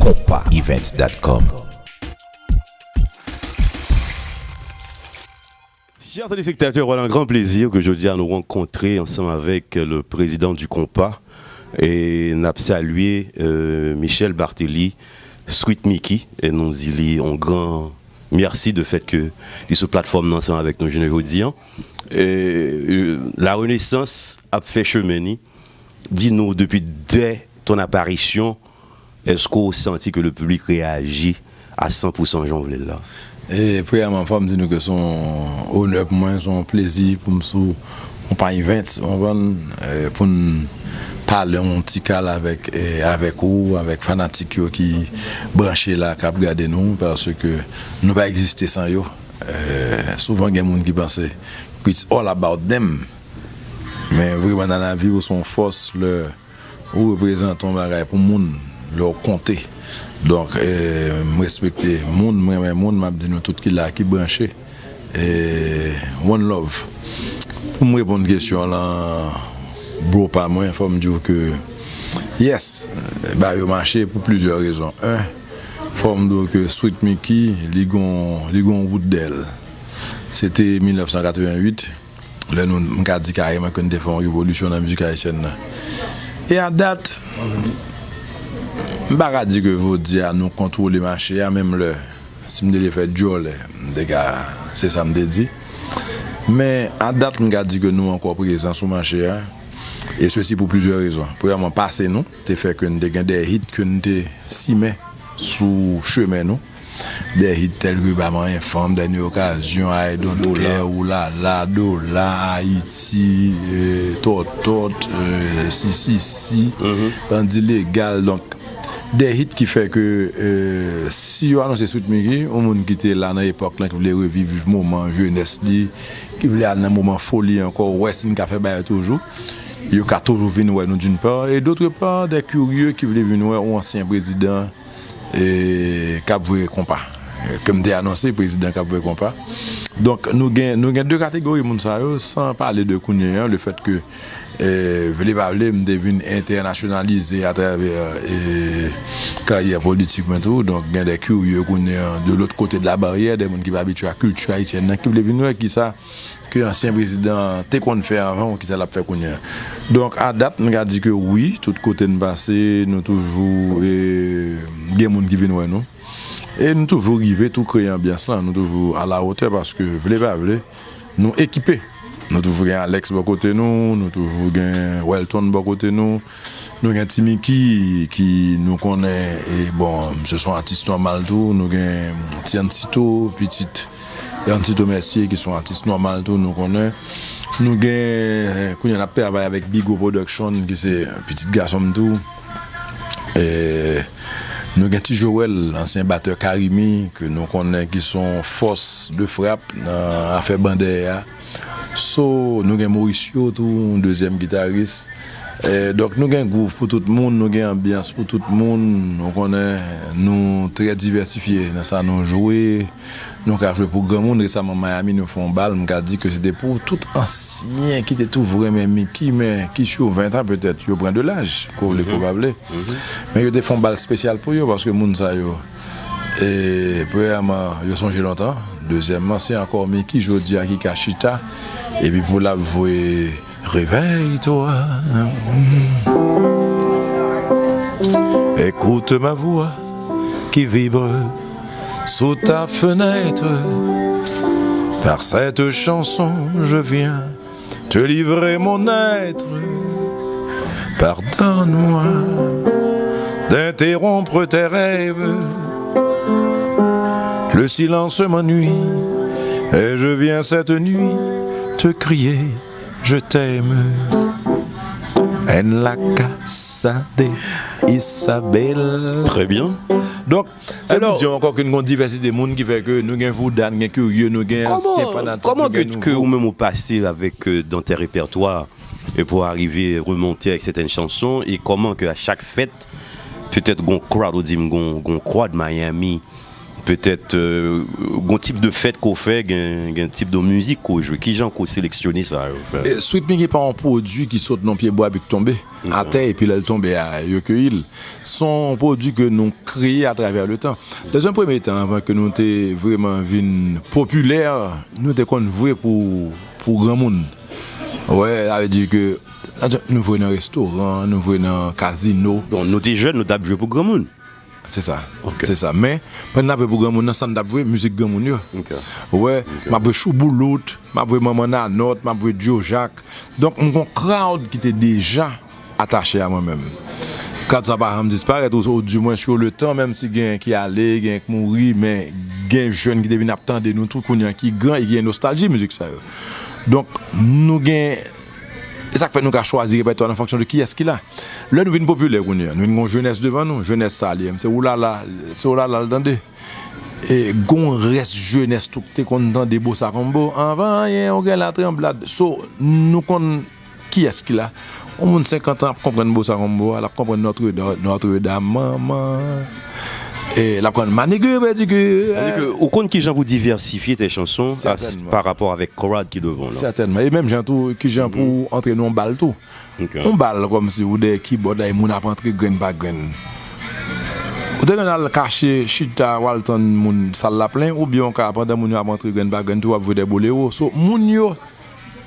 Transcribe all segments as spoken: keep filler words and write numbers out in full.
Konpa Events dot com. Chers téléspectateurs, voilà un grand plaisir que jodi a nou rankontre ansanm avèk le président du Konpa. E n ap salye, euh, Michel Barthély, Sweet Micky, e nou di li yon gran mèsi de fèt ke li sou platfòm nan ansanm avèk nou jounen jodi a. E, euh, la Renaissance ap fè chemen ni. Di nou, depi dè ton aparisyon, èske w santi ke le piblik reyaji a san pou san jan w vle l la? E, premyèman, fò m di nou ke se yon onè pou mwen, se yon plezi pou m sou Konpa Events, w konprann, e, pou n pale yon ti kal avèk, e, avèk ou, avèk fanatik yo ki branche la, k ap gade nou, paske nou pa egziste san yo. E, souvan gen moun ki panse it's all about them. Men vreman nan lavi, ou se yon fòs lè ou reprezante yon bagay pou moun, lè w konte. Donk, e, m respekte moun, m renmen moun, m ap di nou tout ki la, ki branche. E, one love. Pou m reponn kesyon w lan, bro pa mwen, fò m di w ke, yes, bagay yo mache pou plizyè rezon. En, fò m di w ke Sweet Micky, li gon, li gon wout dèyè l. Se te mil nèf san katrevenn uit. Lè nou, m ka di kareman ke n te fè yon revolisyon nan mizik ayisyèn nan. E a dat, m pa ka di ke jodi a nou kontwole mache a, menm lè, si m te vle fè djòlè, m te ka, se sa m te di. Men a dat, m ka di ke nou ankò prezan sou mache a, e sesi pou plizyè rezon. Premyèman, pase nou te fè ke n te gen de hit ke n te simen sou chemen nou. De hit tèl ke Ba m anyen fanm, Dènye Okazyon, I Don't Care, Oulala, Dola, Ayiti, e, Tòtòt, e, Si Si Si, Bandi Legal. Donk, de hit ki fè ke, e, si yo anonse Sweet Micky, yon moun ki te la nan epòk lan, ki vle reviv moman jenès li, ki vle al nan moman foli ankò, wè si n ka fè bagay toujou, yo ka toujou vin wè nou d'une part, et d'autre part, des curieux ki vle vin wè yon ansyen prezidan e, k ap voye konpa. Ke m te anonse, prezidan k ap voye konpa. Donk, nou gen, nou gen de kategori moun sa yo, san pale de kounye a, le fèt ke, e, vle pa vle, m te vin entènasyonalize atravè, e, karyè politik mwen tou. Donk, gen de curieux kounye a, de l'autre côté de la barrière, de moun ki pa abitye a kilti ayisyèn nan, ki vle vin wè kisa ke ansyen prezidan te konn fè anvan, kisa l ap fè kounye a. Donk, a dat, m ka di ke wi, tout kote n pase, nou toujou, e, gen moun ki vin wè nou. E nou toujou rive tou kreye anbyans lan, nou toujou a la wotè, paske vle pa vle, nou ekipe. Nou toujou gen Alex bò kote nou, nou toujou gen Welton bò kote nou, nou gen Ti Micky ki nou konnen, e bon, misye se yon atis nòmal tou, nou gen Ti Antito, pitit Antito Mercier ki se yon atis nòmal tou, nou konnen. Nou gen, kounye a n ap travay avèk Bigo Production ki se pitit gason m tou. E, nou gen Ti Joel, ansyen batè Carimi, ke nou konnen ki se yon fòs de frap nan afè bandè a. So, nou gen Mauricio tou, dezyèm gitaris. E, donk, nou gen gwouv pou tout moun, nou gen anbyans pou tout moun. Nou konnen nou trè divèsifye nan sa nou jwe. Nou ka jwe pou granmoun. Resaman, Miami, nou fè yon bal, m ka di ke se te pou tout ansyen ki te toujou renmen Micky, men ki sou ven tan petèt, yo pran de laj, ke w vle, ke w pa vle. Men yo te fè yon bal espesyal pou yo, paske moun sa yo, e, premyèman, yo sonje lontan. Dezyèmman, se ankò Micky jodi a ki ka chita, epi pou l ap voye Réveille-toi, écoute ma voix qui vibre sous ta fenêtre. Par cette chanson, je viens te livrer mon être. Pardonne-moi d'interrompre tes rêves. Le silence m'ennuie et je viens cette nuit te crier je t'aime. En la casa de Isabel. Très bien. Donk, se pou di ankò ke nou gen yon divèsite moun ki fè ke nou gen voudou, nou gen kirye, nou gen ansyen fanatik, nou gen nouvo. Kòman ke ou menm ou pase avèk, euh, dans tes répertoires, e pou arive remonte avèk sètèn chanson, e kòman ke a chak fèt, petèt gon crowd, ou di m gon, gon crowd Miami, Petèt, euh, gon tip de fèt ke w fè, gen, gen tip de mizik ke w jwe. Kijan ke w seleksyone sa yo? E, Sweet Micky pa yon pwodui ki sot nan pye bwa epi k tonbe atè, epi lè l tonbe a, yo keyi l. Se yon pwodui ke nou kreye atravè le tan. Dans un premier temps, anvan ke nou te vrèman vin popilè, nou te konn jwe pou, pou granmoun. Wè, sa vle di ke, nou jwe nan restoran, nou jwe nan kazino. Bon, nou te jèn, nou t ap jwe pou granmoun. Se sa. Se sa. Men, pandan n ap jwe pou granmoun nan, sa n t ap jwe, mizik granmoun yo. Ou wè, m ap jwe chouboulout, m ap jwe manman nanòt, m ap jwe Djo Jak. Donk, m gon crowd ki te deja atache a mwen menm. Crowd sa pa janm disparèt, ou, ou di mwens yo le tan, menm si gen ki ale, gen ki mouri, men gen jèn ki te vin ap tande nou tou kounye a ki gran e ki gen nostalji mizik sa yo. Donk, nou gen E sa k fè nou ka chwazi repètwa an fonksyon de kiyès ki la. Lè nou vin popilè kounye a, nou vin gon jenès devan nou, jenès sa li ye, se oulala, se oulala l tande. E gon rès jenès tou k te konn tande Bossa Combo anvan anyen, ou gen Latranblad. So, nou konn kiyès ki la. Yon moun senkant an ap konprann Bossa Combo a, l ap konprann Notre Dame, Notre Dame, manman. E l ap konprann Manigure, Pedicure. Sa vle di ke ou konn kijan pou divèsifye tes chansons pa rapò avèk crowd ki devan w lan. Sètènman. E menm jan tou, kijan pou antre nan yon bal tou. Yon bal kòmsi ou dèyè kibòd la, e moun ap antre grenn pa grenn. Ou te konn al kache, chita, w al tann moun sal la plen, oubyen w ka, pandan moun yo ap antre grenn pa grenn tou, w ap jwe de bolero. So, moun yo,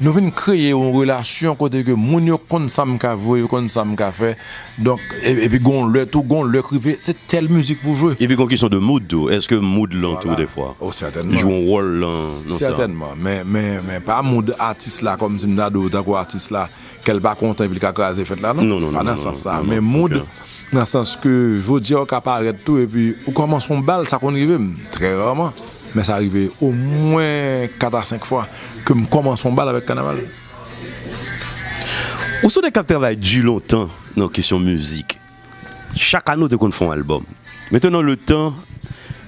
nou vin kreye yon relasyon kote ke moun yo konn sa m ka jwe, yo konn sa m ka fè. Donk, e, epi gon lè tou, gon lè k rive, se tèl mizik pou jwe. Epi gon kesyon de mood tou. Èske mood lan tou, dèfwa, jwe yon wòl nan, nan sa? Sètènman. Men, men, men pa mood atis la, kòmsi m ta di w, tankou atis la, kè l pa kontan epi l ka kraze fèt la, non. Non, non, non. Pa nan sans sa. Men mood, nan sans ke jodi a ou ka parèt tou, epi ou kòmanse yon bal, sa konn rive m, trè rarman, men sa rive omwen kat a senk fwa ke m kòmanse yon bal avèk kanaval. Ou se yon nèg k ap travay di lontan nan kesyon mizik. Chak ane ou te konn fè yon albòm. Mentnan, letan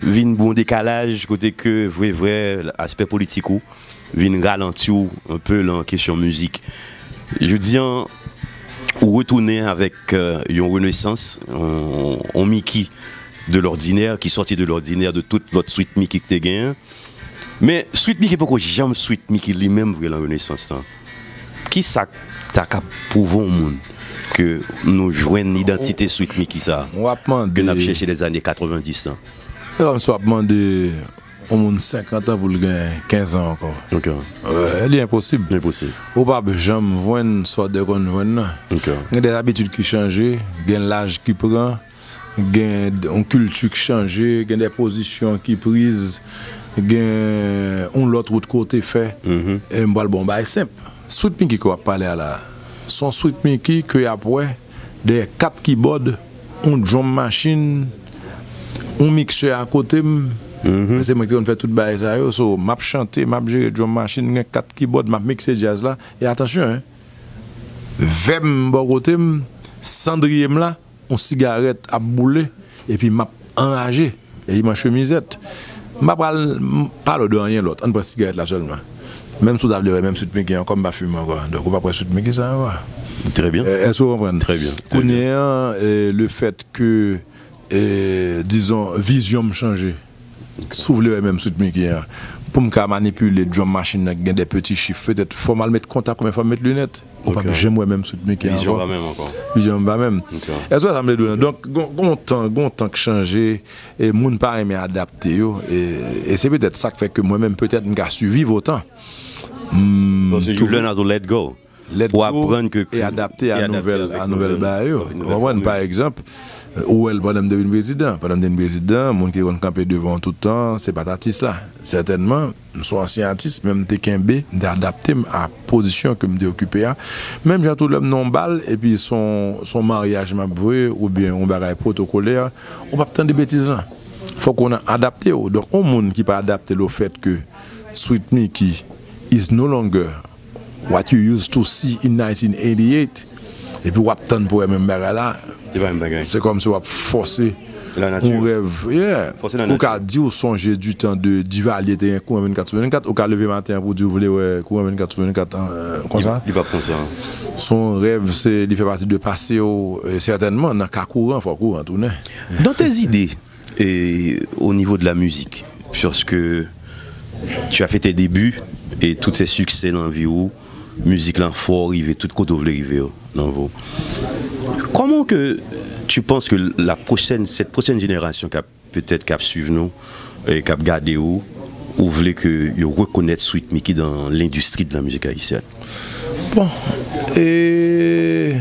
vin gon dekalaj kote ke vre, vre, aspè politik ou vin ralanti w enpe lan kesyon mizik. Jodi an, ou retounen avèk, euh, yon renesans, yon, yon Micky de l'ordinaire, ki sòti de l'ordinaire de tout lòt Sweet Micky ki te genyen. Men Sweet Micky poko janm Sweet Micky li menm vre lan renesans lan. Kisa k ta ka pwouve yon moun ke nou jwenn idantite Sweet Micky sa a, ke n ap chèche lèzane katrevenndis lan? Se kòmsi w ap mande yon moun senkant an pou l gen kenz an ankò. Ok. Euh, li enposib. Enposib. Ou p ap janm jwenn sa w te konn jwenn nan. Ok. Gen de abitid ki chanje, gen laj ki pran, gen yon kilti k chanje, gen de pozisyon ki priz, gen yon lòt wout ke w te fè. E m pral ba w yon bagay senp. Sweet Micky ke w ap pale a la, se yon Sweet Micky ke y ap wè dèyè kat kibòd, yon drum machine, yon miksè akote m. Se mwen ki te konn fè tout bagay sa yo. So, m ap chante, m ap jere drum machine, gen kat kibòd, m ap mikse djaz la. E atansyon, en, vè m bò kote m, sandriye m la, yon sigarèt ap boule, epi m ap anraje, epi m an chemizèt. M pa pral m, pale w de anyen lòt. Ann pran sigarèt la sèlman. Menm si w ta vle wè menm Sweet Micky ankò, m pa fimen ankò. Donk, ou p ap wè Sweet Micky sa ankò. Très bien. Èske w konprann? Très bien. Kounye an, e, le fèt ke, e, dizon, vizyon m chanje. Si w vle wè menm Sweet Micky an, pou m ka manipile drum machine nan, gen de peti chif, petèt fò m al met kontak ou, men fò m met linèt. Ou p ap janm wè menm Sweet Micky an ankò. Vizyon pa menm ankò. Vizyon pa menm. Èske w wè sa m vle di w lan? Donk, gon, gon tan, gon tan k chanje, e moun pa renmen adapte yo, e, e se petèt sa k fè ke mwen menm, petèt, m ka siviv otan. Paske you learn how to let go. Ou aprann ke, e adapte a nouvèl, a nouvèl bagay yo. Ou konprann? Pa egzanp, ou wè l pandan m te vin prezidan. Pandan m te vin prezidan, moun ki te konn kanpe devan w tout tan, se pa t atis la. Sètènman, m se yon ansyen atis, men m te kenbe, m te adapte m a pozisyon ke m te okipe a. Menm jan tou lè m nan yon bal, epi se yon, se yon maryaj m ap jwe, oubyen yon bagay pwotokolè, ou p ap tande betiz lan. Fòk ou nan adapte w. Donk, yon moun ki pa adapte l au fait que Sweet Micky is no longer what you used to see in nineteen eighty-eight, epi w ap tann pou wè menm bagay la, se kòmsi w ap fòse yon rèv. Yeah. Ou ka di w sonje du tan de Duvalier te gen kouran vennkat sou vennkat, ou ka leve maten an pou di w vle wè kouran vennkat sou vennkat, euh, konsa. Li p ap konsa. Se yon rèv, se, li fè pati de pase w, e sètènman, nan ka kouran, fò kouran tounen. Dans tes idées, Et au niveau de la musique, sur ce que tu as fait tes débuts et tous ces succès dans la vie ou, mizik lan fè w rive tout kote w vle rive yo nan vi w. Comment que tu penses que la prochaine, cette prochaine génération qui a peut-être qui a suivi nous et qui a gardé ou, ou vle que yo reconnaître Sweet Micky dans l'industrie de la musique haïtienne? Bon, e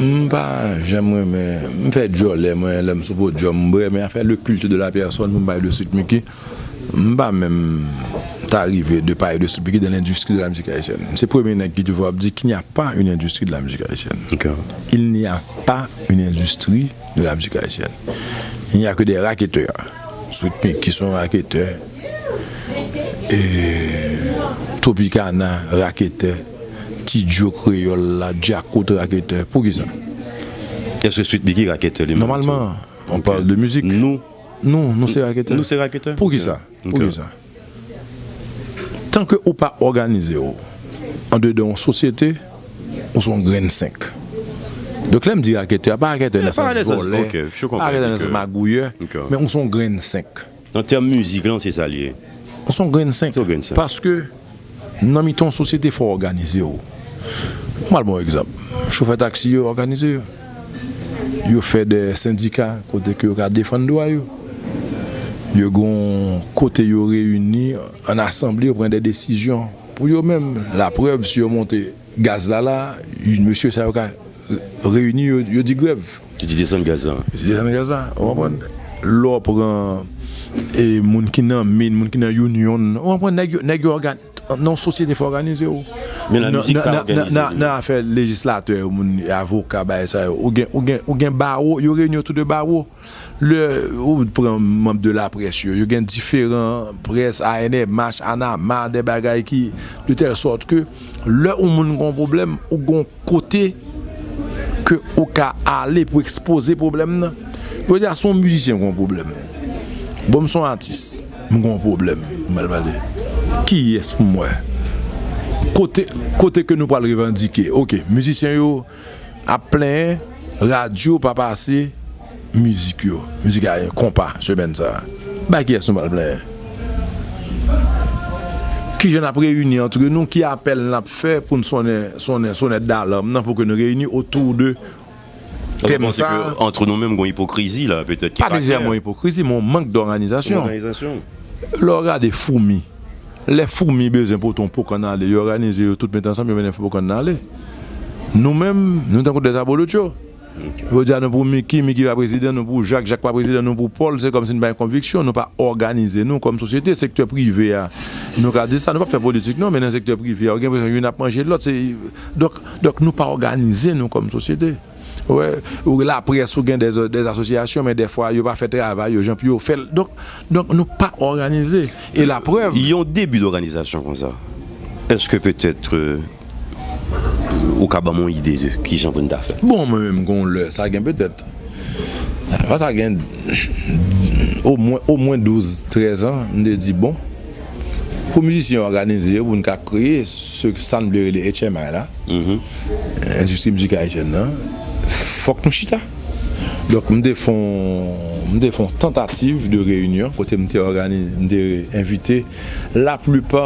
M pa janm renmen, m fè djòlè mwen, lè m sou podyòm, m renmen afè le culte de la personne pou m pale de Sweet Micky. M pa menm ta rive de pale de Sweet Micky dans l'industrie de la musique haïtienne. Se premye nèg ki toujou ap di qu'il n'y a pas une industrie de la musique haïtienne. Ok. Il n'y a pas une industrie de la musique haïtienne. Il n'y a que des raketeurs. Sweet Micky ki son raketè. E Tropicana raketè. Ti Joe Kreyòl la, Djakout raketè. Poukisa? Èske Sweet Micky raketè li menm? Normalement, on parle de musique. Nou, Nou, nou se raketè. nou se raketè? Poukisa? Ok. Poukisa? Tan ke ou pa òganize w andedan yon sosyete, ou se yon grenn senk. Donk lè m di raketè, pa raketè nan sans vòlè, pa raketè nan sans magouyè, men ou se yon grenn senk. Nan tèm mizik lan, se sa l ye. Ou se yon grenn senk. Paske nan mitan yon sosyete, fò w òganize w. Mwen al bon egzanp. Chofè taksi yo òganize yo. Yo fè de sendika kote ke yo ka defann dwa yo. Yo gon kote yo reyini an asanble, yo pran de desizyon pou yo menm. Laprèv, si yo monte gaz la la, mesye sa yo ka reyini, yo, yo di grèv. Ki di desann gaz la. Mesye desann gaz la, ou konprann? Lè w pran e, moun ki nan min, moun ki nan union, ou konprann? Nèg yo, nèg yo ògan, nan yon sosyete fò òganize w. Men la mizik pa òganize. Nan afè lejislatè, moun, avoka, bagay sa yo. Ou gen, ou gen, ou gen bawo, yo reyini otou de bawo. Lè ou pran manm de laprès yo, yo gen diferan près, A N M H, Anama, de bagay ki, de tèl sòt ke lè yon moun gen yon pwoblèm, ou gen yon kote ke ou ka ale pou ekspoze pwoblèm nan. Jodi a, si yon mizisyen gen yon pwoblèm, bon, m se yon atis, m gen yon pwoblèm, m al pale. Kiyès pou m wè? Kote, kote ke nou pral revandike? Oke, mizisyen yo ap plenyen, radyo pa pase mizik yo, mizik a konpa semèn sa a. Bay kiyès nou pral plenyen? Kijan n ap reyini antre nou? Ki apèl n ap fè pou n sonnen, sonnen, sonèt dalanm nan pou ke nou reyini otou de tèm sa a? Antre nou menm, gon ipokrizi la, petèt, ki pa klè. Pa nesesèman ipokrizi, men yon mank dòganizasyon. Òganizasyon. Lè w gade foumi, lè foumi bezwen pote yon po kann ale, yo òganize yo tout mete ansanm, yo mennen po kann nan ale. Nou menm, nou tankou dèzabolotcho. Yo di a nou pou Miki, Miki pa prezidan, nou pou Jak, Jak pa prezidan, nou pou Pòl, se kòmsi nou pa gen konviksyon, nou pa òganize nou kòm sosyete, sektè prive a. Nou ka di sa, nou p ap fè politik non, men nan sektè prive a, ou gen enpresyon youn ap manje lòt, se, donk, donk nou pa òganize nou kòm sosyete. Ou wè, ou laprès, ou gen dè, dè asosyasyon, men dèfwa, yo pa fè travay yo jan pou yo fè l. Donk, donk, nou pa òganize. E laprèv. Yon debi dòganizasyon konsa, èske petèt, euh, ou ka ban m yon ide de kijan pou n ta fè? Bon, mwen menm, gon lè, sa gen petèt. Sa, sa gen omwen, omwen douz, trèz an, m te di, bon, pou mizisyen òganize yo, pou n ka kreye se, sa n vle rele H M I la, endistri mizik ayisyèn nan, fòk nou chita. Donk, m te fè yon, m te fè yon tantativ de reyinyon kote m te òganize, m te envite laplipa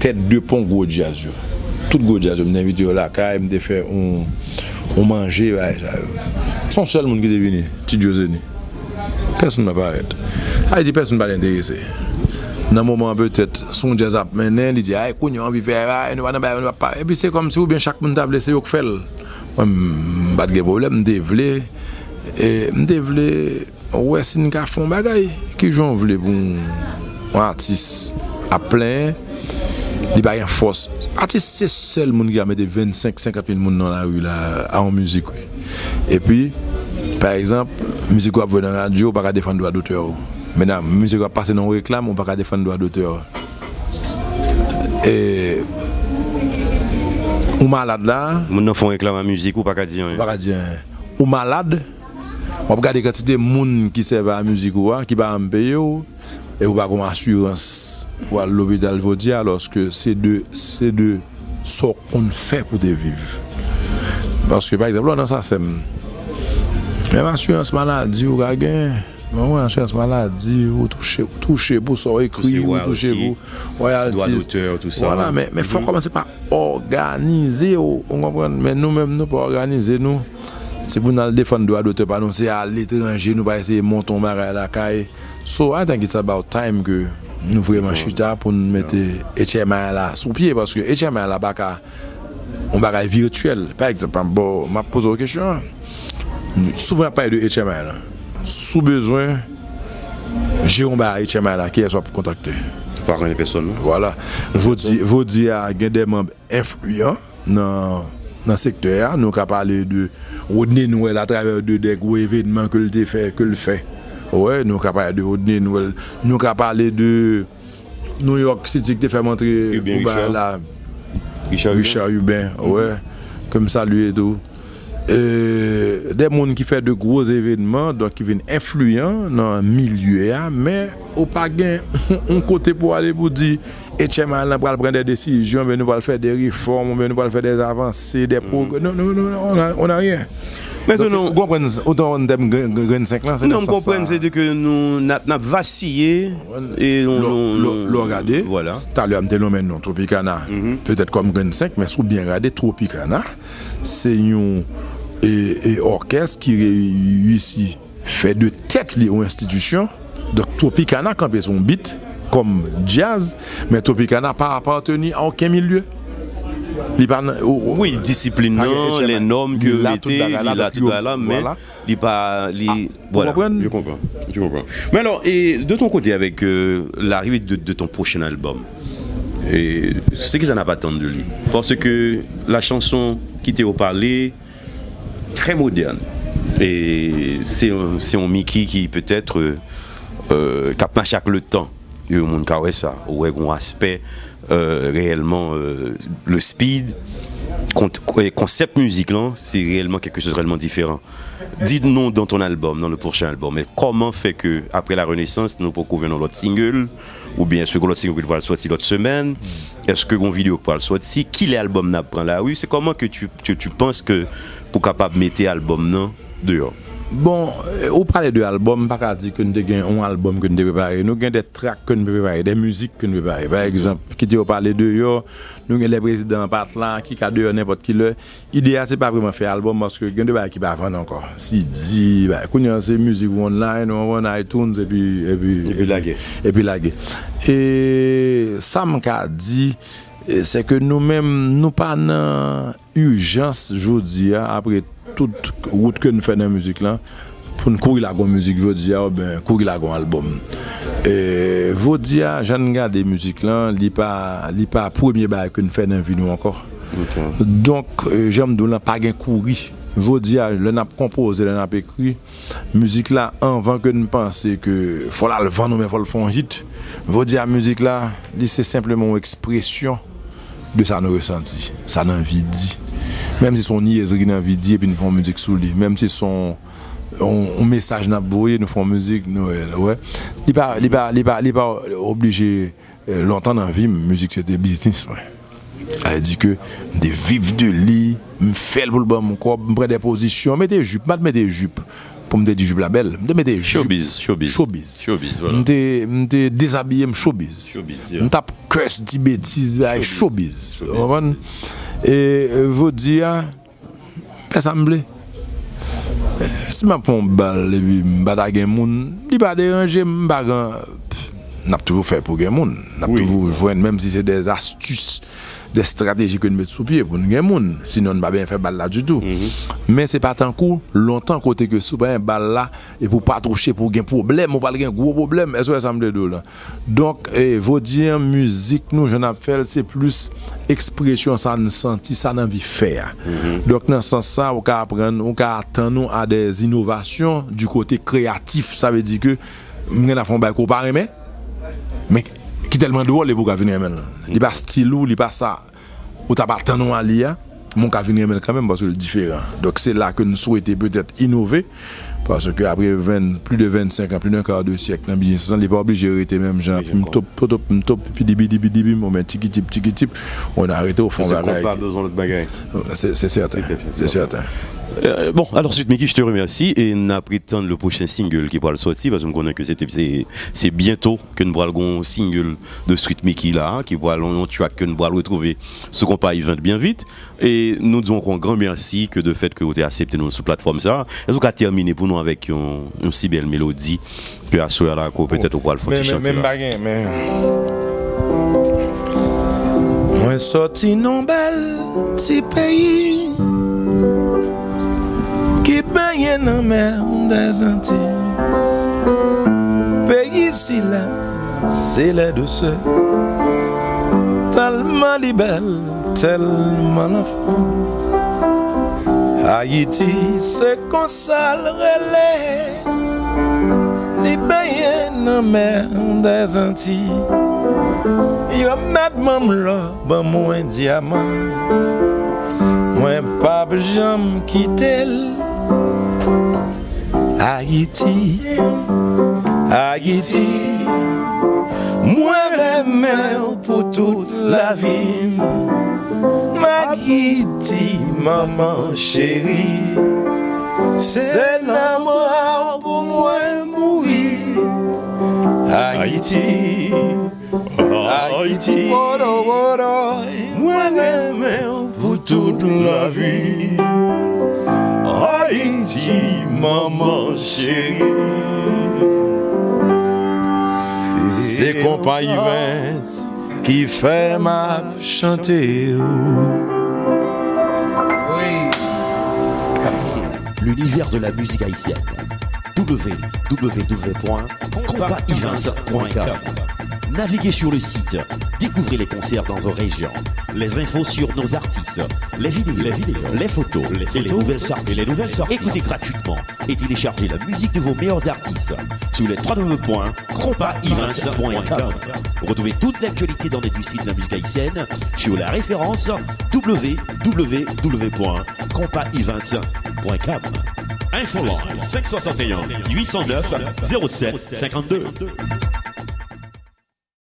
tèt de pon gwo djaz yo. Tout gwo djaz yo, m te envite yo lakay, m te fè yon, yon manje, bagay sa yo. Se yon sèl moun ki te vini, Ti Djo Zeni. Pèsonn pa parèt. Sa vle di pèsonn pa t enterese. Nan moman an, petèt, se yon djaz ap mennen, li di, ay, kounye a, anvi fè, ay, nou pa nan bagay, nou pa. Epi se kòmsi oubyen chak moun ta vle se yo k fè l. Mwen, m pa t gen pwoblèm, m te vle, e, m te vle wè si n ka fè yon bagay. Kijan w vle pou yon atis ap plenyen, li pa gen fòs? Atis se sèl moun ki ka mete vennsenk, senkant mil moun nan lari la a yon mizik, wi. Epi, pa egzanp, mizik w ap jwe nan radyo, ou pa ka defann dwa dotè w. Mentnan, mizik w ap pase nan yon reklam, ou pa ka defann dwa dotè w. E, ou malad la. Moun nan fè yon reklam a mizik ou, pa ka di anyen. Ou pa ka di anyen. Ou malad, w ap gade kantite moun ki sèvi a mizik ou a, ki pa janm peye w, e ou pa gen asirans pou al lopital jodi a, alòske se de, se de sa w konn fè pou te viv. Paske, pa egzanp, lè w nan sasèm, Menm asirans maladi ou ka gen. Mwen wè asirans maladi, ou touche, ou touche pou sa w ekri, ou touche pou royalties. Vwala, men, men fò w kòmanse pa òganize w, ou konprann? Men nou menm, nou pa òganize nou. Se pou n al defann dwa dotè pa nou, se aletranje, nou pa eseye monte yon bagay lakay. So, I think it's about time ke nou vrèman chita pou n mete H M I la sou pye, paske H M I la pa ka yon bagay vityèl. Pa egzanp, m ap ba w, m ap poze w kesyon an. Souvan y ap pale de H M I la. Si w bezwen jere yon bagay H M I la, kiyès w ap kontakte? Ou pa konnen pèsonn, non? Vwala. Jodi, jodi a, gen de manm enfliyan nan, nan sektè a. Nou ka pale de Rodney Noël atravè de, de gwo evènman ke l te fè, ke l fè. Wè, nou ka pale de Rodney Noël. Nou ka pale de New York City ki te fè m antre Urbain pou bagay Richard. La. Richard Urbain. Richard Urbain, wè. Ke m salye tou. E, de moun ki fè de gwo evènman, donk ki vin enfliyan nan milye a, men ou pa gen yon kote pou ale pou di H M I lan pral pran de desizyon, oubyen nou pral fè de refòm, oubyen nou pral fè de avanse, de pwogrè. Non, non, non, non, on a, on a rien. Men tou nou konprann, ou konprann tèm grenn, grenn, grenn senk lan, se nan sans sa. Non, m konprann, se di ke nou, n ap, n ap vasiye, e nou, lè, nou, lè, nou, lè w gade, vwala. Talè a m te nonmen non Tropicana, petèt kòm grenn senk, men si w byen gade, Tropicana, se yon, e, e, òkès ki reyisi fè de tèt li yon enstitisyon. Donk, Tropicana kanpe sou yon bit kòm djaz, men Tropicana pa apateni a okenn milye. Li pa nan, ou, ou, wi, disiplin nan, lè nòm ke yo mete, li la tout bagay la, men li pa, li, vwala. Ou konprann? Je comprends, je comprends. Mais alors, et de ton côté, avec, euh, l'arrivée de, de ton prochain album, et c'est qui ça n'a pas attendu lui? Parce que la chanson qui t'est parlé, très moderne. E se, se yon Mickey ki petèt, euh, euh, k ap mache ak le tan. Yon moun ka wè sa. Ou wè gon aspè, euh, reyèlman, euh, le speed, kon-, e konsèp mizik lan, se reyèlman quelque chose de réellement différent. Dites-nous dans ton album, dans le prochain album, mais comment fait que, après La Renaissance, nou poko jwenn yon lòt single, oubyen èske gon lòt single ki pral sòti lòt semèn? Èske gon videyo ki pral sòti? Kilè album nan ap pran lari? Se kòman ke tu, tu, tu penses que pou kapab mete album nan deyò? Bon, eh, ou pale de album, m pa ka di ke n te gen yon album ke n te prepare. Nou gen de track ke n te prepare, de mizik ke n prepare. Pa egzanp, kite yo pale deyò, nou gen lè prezidan an pa t la, ki ka deyò nenpòt ki lè. Ide a se pa vrèman fè album, paske gen de bagay ki pa vann ankò. C D, bagay. Kounye a se mizik ou online, ou on iTunes, epi, epi, epi lage. Epi lage. E sa m ka di, e, se ke nou menm, nou pa nan ijans jodi a, apre tout wout ke n fè nan mizik lan, pou n kouri lage yon mizik jodi a, oubyen kouri lage yon album. E, jodi a, jan n gade mizik lan, li pa, li pa premye bagay ke n fè nan vi nou ankò. Ok. Donk, e, jan m di w lan, pa gen kouri. Jodi a, lè n ap konpoze, lè n ap ekri, mizik la, anvan ke n panse ke fò l al vann oubyen fò l fè yon hit, jodi a, mizik la, li se senpleman yon ekspresyon de sa nou resanti, sa n anvi di. Menm si se yon nyezri n anvi di epi n fè yon mizik sou li, menm si se yon, yon, yon mesaj n ap voye, nou fè yon mizik, nou, wè. Li pa, li pa, li pa, li pa oblije, eh, lontan nan vi m, mizik se te biznis mwen. Sa vle di ke m te viv de li, m fè l pou l ban m kòb, m pran de pozisyon, mete jip, m pa t mete jip pou m te di jip la bèl. M te mete jip. Showbiz, showbiz. Showbiz. Showbiz, vwala. M te, m te dezabiye m showbiz. Showbiz, yeah. M t ap curse, di betiz, bay showbiz. Showbiz. Ou konprann? E, e, jodi a, m fè sa m vle. Si m ap pran yon bal epi m pa ta gen moun, li pa deranje m, m pa gen, n ap toujou fè pou gen moun. N ap toujou jwenn, menm si se de astis, de estrateji ke n met sou pye pou n gen moun. Sinon, n pa bezwen fè bal la ditou. Men se pa tankou lontan kote ke si w pa gen bal la, epi w pa touche, pou w gen pwoblèm, ou pral gen gwo pwoblèm. Èske w wè sa m vle di w lan? Donk, e, jodi a, mizik nou, jan n ap fè l, se plis ekspresyon sa n santi, sa n anvi fè a. Donk, nan sans sa, ou ka aprann, ou ka atann ou a de inovasyon di kote kreyatif. Sa vle di ke m gen afè yon bagay ke w pa renmen, men ki tèlman dwòl epi w ka vin renmen l. Li pa stil ou, li pa sa ou t ap atann ou a li a, men w ka vin renmen l kanmenm paske l diferan. Donk, se la ke n swete petèt inove, paske apre ven, plis de vennsenk an, plis d'un quart de siècle nan biznis lan, li pa oblije rete menm jan, m top, top, m top, pidibidibidibim, ou men tikitip, tikitip, ou nan rete, ou fè yon bagay. Se konpa, bezwen lòt bagay. Se, se sèten, se sèten. Euh, bon, alors Sweet Micky, je te remercie et n ap ret tann le prochain single ki pral sòti, paske m konnen ke se, se, se bientôt ke n pral gon single de Sweet Micky la, ki pral yon, yon track ke n pral retwouve sou Konpa Event byen vit. E nou di w ankò yon gran mèsi ke de fèt ke w te aksepte nou sou platfòm sa. Èske w ka tèmine pou nou avèk yon, yon si bèl melodi ke aswè a la, ke w petèt ou pral fè yon ti chante la. Men, men, men, men, men. Mwen sòti nan bèl ti peyi ki benyen nan mè dèzanti. Peyi sila, se lè dousè. Tèlman li bèl, tèlman l anfan. Ayiti, se konsa l rele. Li benyen nan mè dèzanti. Yo mèt ban m lò, ban mwen dyaman. Mwen p ap janm kite l. Ayiti, Ayiti, mwen renmen w pou tout lavi m. Ayiti, manman cheri, se nan bra w pou mwen mouri. Ayiti, Ayiti, mwen renmen w pou tout lavi. Ayiti, manman cheri. Se Konpa Events ki fè m ap chante w. L'univers de la musique haïtienne. W W W point compa events point com. Naviguez sur le site, découvrez les concerts dans vos régions, les infos sur nos artistes, les vidéos, les vidéos, les photos, les photos et les nouvelles sorties. Et les nouvelles sorties. Écoutez gratuitement et téléchargez la musique de vos meilleurs artistes sur les trois W point compa events point com. Retrouvez toute l'actualité dans l'industrie de la musique haïtienne sur la référence W W W point compa events point com. Infoline cinq soixante et un huit cent neuf zéro sept cinquante-deux.